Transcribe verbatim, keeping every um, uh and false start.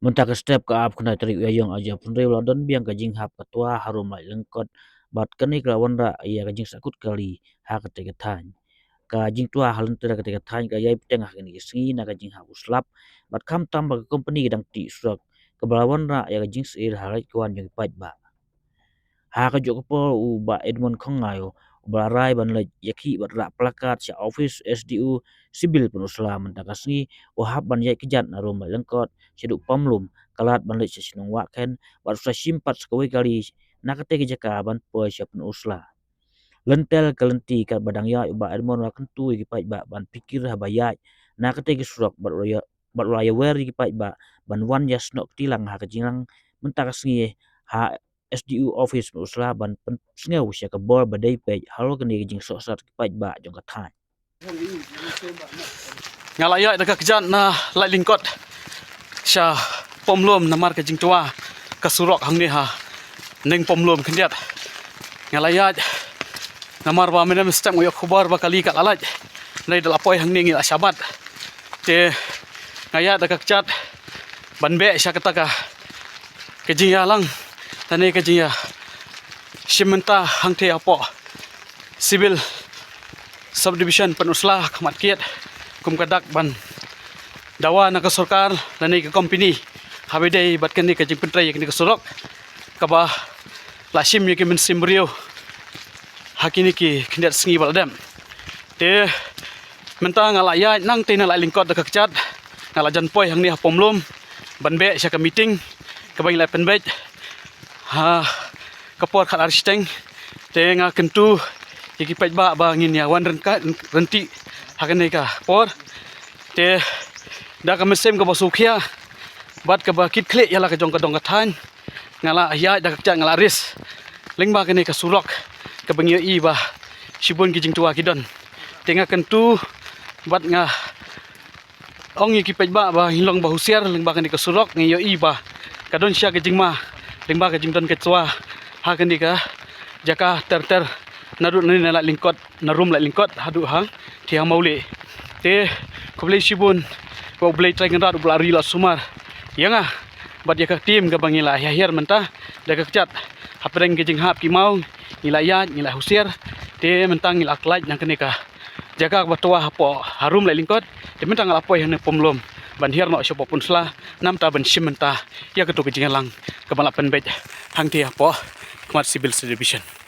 Mynta ka step ka arphew khyndai tarik u Ïaïong arhajar arphew hynriew la don biang ka jinghap ka twa harum Laitlyngkot, bad kane ka la wanrah ïa ka jingsahkut kali ha katei ka thaiñ. Ka jingtwa ha lynter katei ka thaiñ ka ïai bteng ha kine ki sngi na ka jinghap u slap, bad khamtam ba ka kompani ka dang tih surok, kaba la wanrah ïa ka jingsyier ha lait kwai jong ki paidbah. Ha kajuh ka por u Bah Edmund Khongnaïo, uba la rai ban leit ïakhih bad rah placard sha ophis S D O Civil Pynursla mynta ka sngi, u hap ban ïaid kjat na rum Laitlyngkot shaduh Pamlum, ka lad ban leit sha shnong Wahkhen, bad u sa shim pat sa kawei kali na katei ka jaka ban poi sha Pynursla. Lynter ka lynti katba dang ïaid, u Bah Edmund u la kyntu ïa ki paidbah ban phikir haba ïaid na katei ka surok, bad u la ïa, bad u la ïawer ïa ki paidbah ban wan ïasnoh kti lang ha ka jingïalang mynta ka sngi ha S D O office Pynursla ban pynsngew sha ka bor ba dei peit halor kane ka jingsohsat ki paidbah jong ka thaiñ. Nga la ïaid da ka kjat na Laitlyngkot sha Pamlum namar ka jingtwa ka surok hangne ha Neng Pamlum khyndiat. Nga la ïaid namar ba mynne mynstep nga ïoh khubor ba kali ka la lait. Nai da la poi hangne ngi la shabat. Te nga ïaid da ka kjat ban beh sha kata ka, ka jingïalang, tane ka jingïashim bynta hangtei hapoh Civil Subdivision Pynursla khmat kiad, kum ka dak ban dawa na ka sorkar lane ka kompani haba ïadei bad kane ka jingpyntrei ïa kane ka surok kaba la shim ïa ki mynsiem briew ha kine ki khyndiat sngi ba la dep. Te mynta nga la ïaid nangtei na Laitlyngkot da ka kjat, nga la jan poi hangne ha Pamlum ban beh sha ka meeting kaba ngi la pynbeit ha ka por khat ar shiteng. Te nga kyntu ïa ki paidbah ba ngin ïa wan ryngkat ryntih ha kane ka por. Te da ka mynsiem kaba sngewkhia bad kaba kit khlieh ïa la ka jong ka dong ka thaiñ, nga la ïaid da ka kjat, nga la risk lyngba kane ka surok kaba ngi ïohi ba shibun ki jingtwa ki don. Te nga kyntu bad nga ong ïa ki paidbah ba ngin long ba husiar lyngba kane ka surok, ngi ïohi ba ka don shisha ka jingma lyngba ka jingdon ka twa ha kane ka jaka ter ter, naduh nane na Laitlyngkot, na rum Laitlyngkot haduh hangtei ha Mawlieh. Te khublei shibun ba U Blei Trai Kynrad uba la ri la sumar ïa nga bad ïa ka team kaba ngi la hiar mynta da ka kjat hapdeng ka jinghap ki maw, ngi la ïaid, ngi la husiar. Te mynta ngi la lait na kane ka jaka kaba twa hapoh harum Laitlyngkot. Te mynta nga la poi hangne Pamlum ban hiar noh shapoh Pynursla namar ban shim bynta ïa kato ka jingïalang kaba la pynbeit hangtei hapoh khmat Civil Subdivision.